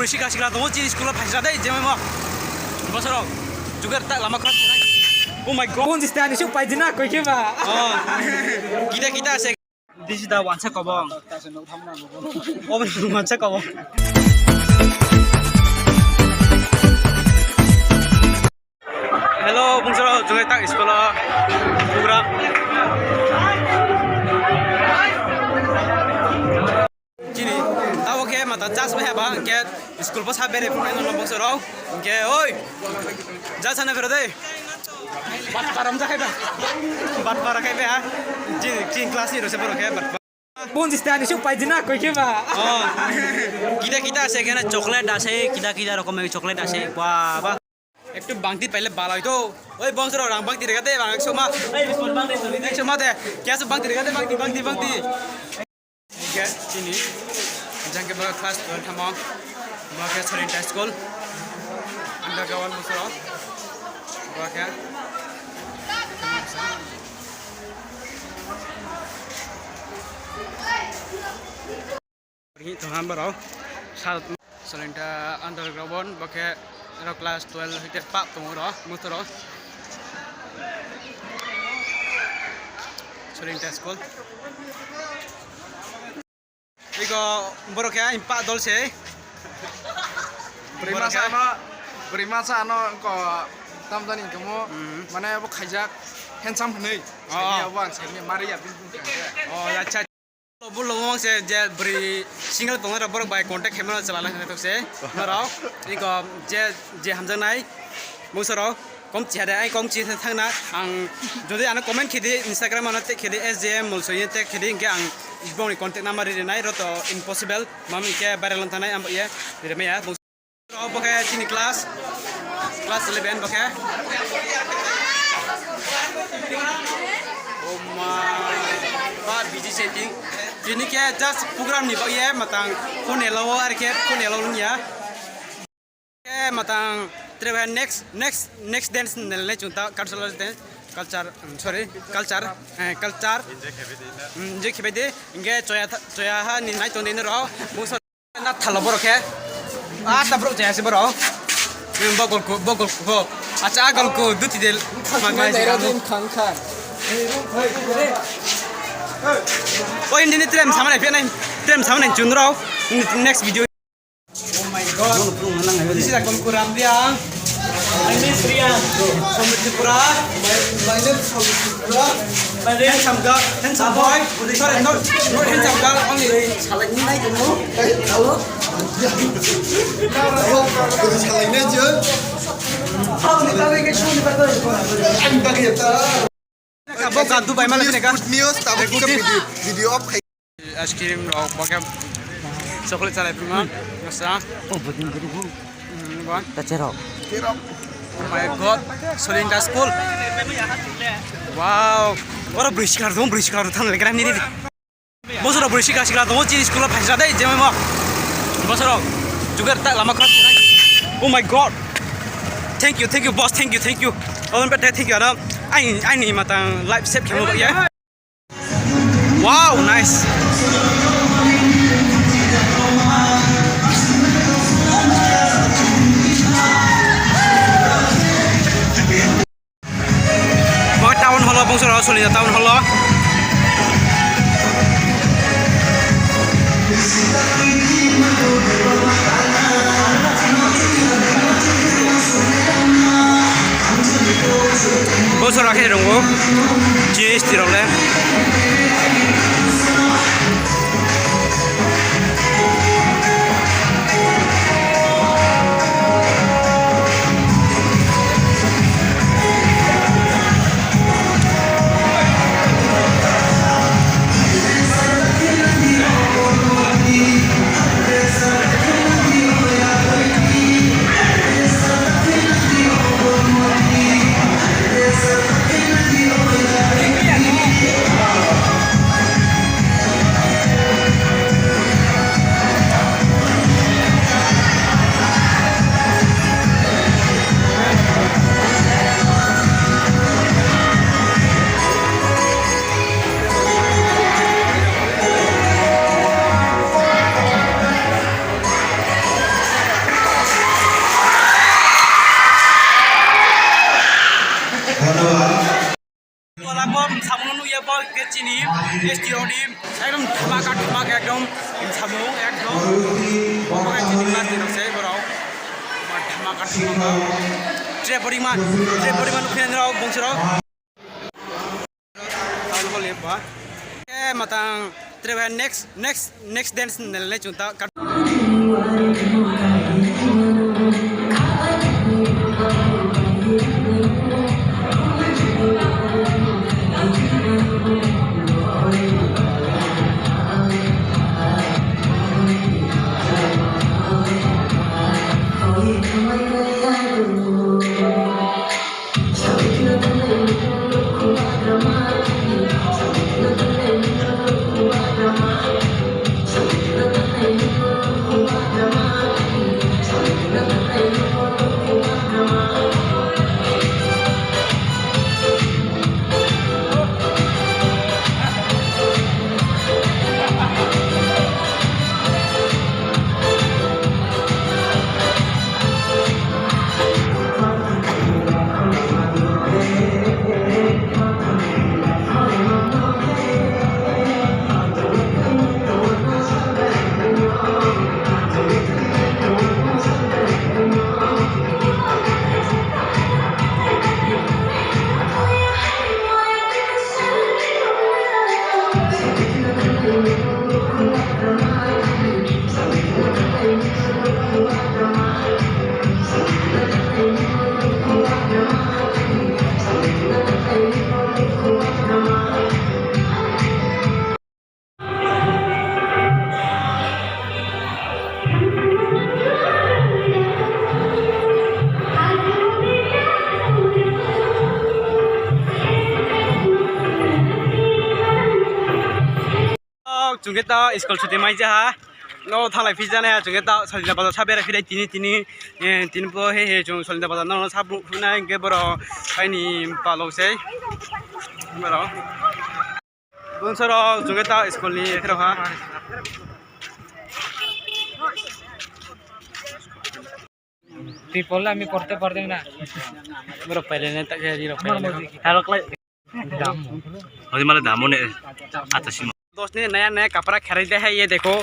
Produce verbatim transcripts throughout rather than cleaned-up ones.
Sikla sikla tong ou, chini school wo phaisa dei, jemaimo. Bosor rao, jugar ta lama cross khe nai. Oh my God. Phone jista ni suh pai di na, koi khe ba. Oh. Kita kita se. This is the wansa kobong. Oh, wansa kobong. Hello, bungsa rao, chung tang school wo program. Chini, tabo khe mata just bai haba, hing khe school pho sa bere phunai no bungsa rao. Hing khe, oi, just sana bere dei. Bat param ja khai ba. Bat para khai ba. Chini, chini class ni rao se boro khe bat para. Phone jista ni suh pai di na, koi khe ba. Oh. Kita kita se khe na chocolate ase, kita kita rokom chocolate ase. Ba ba. Ektu bangti paile balai to. Oi, bungsa rao rang bangti rega de, bang ekso ma. Ekso ma de. Kya se bangti rega de, bangti, bangti, bangti. Hing khe chini. Jang khe ba class twelve thamo. Ba khe Solinta School. Underground bungsa rao. Ba khe. Ri tong ha borao. Sa Solinta underground bo khe ro class twelve hoite pah tong ou ro, bungsa rao. Solinta school. Iko borok khe aini pah dol se. Broi masa ano, broi masa ano ko tam jani kemo, hmm, mane bo khaijak handsome hwnwi. Oh. Saini abo ang saini mari ya bini bung khe. Oh, acha. Bo lomong se je broi single tong rok borok bai contact khe mano chala lai thok se. Norok iko je, je hamjaknai bungsa rok. Kom chiha de, ai kom chi thang na. Ang jodi ano comment khe di, Instagram ano tag khe di, S J M Molsoi ye tag khe di, hingkhe ang bongni contact number ri rinai, ro to impossible. Mami khe viral ong thanai, ang bo ye ri maya. Bung, ro bo khe chini class, class eleven bo khe. Oh my, ba busy setting. Tini khe just program ni bo ye, matang phone elo, ar khe phone elo lung ya. Khe matang tre ba next, next, next dance nel nai chung ta cultural dance, culture, um, sorry, culture, eh, culture. Enjoy khe bai di. Hingkhe choya tha-, choya ha ni nai tong di nrao. Bung so na thalo borok khe. A ta borok choya se borok. Bogol ko, bogol ko. Acha agol ko duti del. Khang khang nai rao din khang khang. O hindi ni trem sama nai phe nai, trem sama nai chung nrao. Next video. Oh my God. This is a Kolkuram Riang. I miss Riang from Tripura. My, my name is from Tripura. My name handsome girl, handsome boy. Sorry, not, not handsome girl, only. Salai ni nai tong ou. Hey, hello. Salai nai je. Ang bagay ta. Abo ka Dubai mala sini ka. Good news, tabuk ke video, video off khai. Ice cream rok, bo khe chocolate chalai phima, masa. Oh, budin budin. Hmm, bon. Ta cherok. Cherok. Oh my God, Solinta school. Wow. Oro broi sikla rok tong, broi sikla rok thanng le gra ni. Bosor rok broi sikla sikla tong, chini school o phaisa dei, jemai mo. Bosor rok jugar ta lama cross khe nai. Oh my God. Thank you, thank you, boss, thank you, thank you. All the best, thank you, ano. Aini, aini matang life save khe mo ye. Wow, nice. Bo town hall o, bongso rao soli town hall o. Bo sora khe rung o, G S T rao le. Ekdom dhamaka, dhamaka, ekdom samung, ekdom. Omo khe chini class ni rao se borao. Dhamaka, dhamaka. Tre porima, tre porima nukhe nrao, bongsi rao. Tang bol ye ba. Eh, matang tre next, next, next dance nel le chungta. Chung khe ta school chuti mai ja ha. No thalai phi ja nai ha, chung khe ta Salina bazar sa bera phi dai tini, tini, eh, tini bo he he chung Salina bazar no sa bru phi nai hing khe boro aini palou sei. Boro. Bonsoro chung khe ta school ni khe rao ha. Tui porle ami porte partem na. Borok pailai nai ta khe ri rok pailai nai. Haro klai. Damo. Odi male damo ne. Acha simo. Dos ne naya naya kapra kherai de hai ye dekho.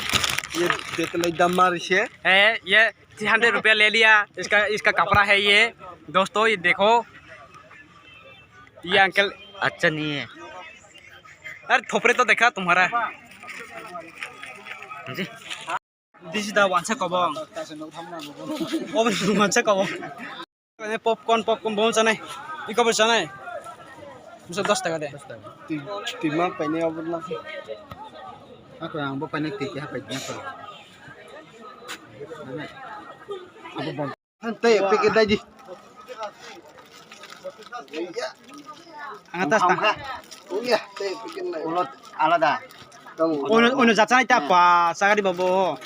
ये देख ले दम मार से। है ये तीन सौ रुपया ले लिया। इसका, इसका कपड़ा है ये। दोस्तों ये देखो। ये अंकल। अच्छा नहीं है। अरे थोपरे तो देखा तुम्हारा। जी। This is the wansa kobong. Obo ni wansa kobong. Popcorn, popcorn bo chanai. Iko bo chanai. Bisa dos taka de. Tui, tui ma painai obo na. Ako ang bo painai tui keha painai ako. Abo bon. Tei packet dai di. Ang atas ta. Iya, tei packet nai. Ulot alada. Ono, ono jat chanai ta pa, sagari babo.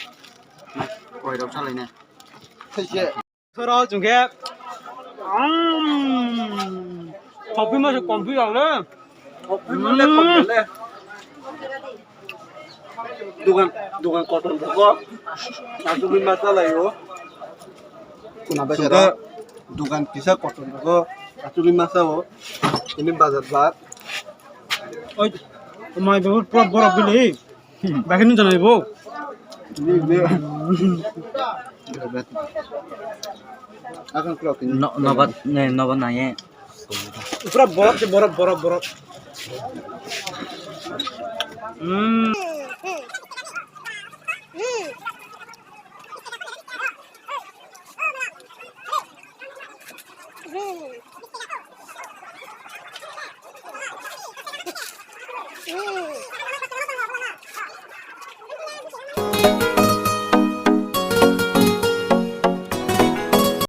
Koi rok salai na. Tei se. Soro chung khe. Thokphi ma se komphi rao le. Thokphi ma le komphi le. Dukan, dukan kotor bo. Achugwi ma chalai o. Kuna bai sero. Dukan kisa kotor bo. Achugwi ma cha o. Ini bazar bar. Oi, mai bo pura borok bini. Bakhe nung janai bo. Akan klok ini. No, nobat, ne, nobat nai ye. Pura borok se borok, borok, borok. Hmm.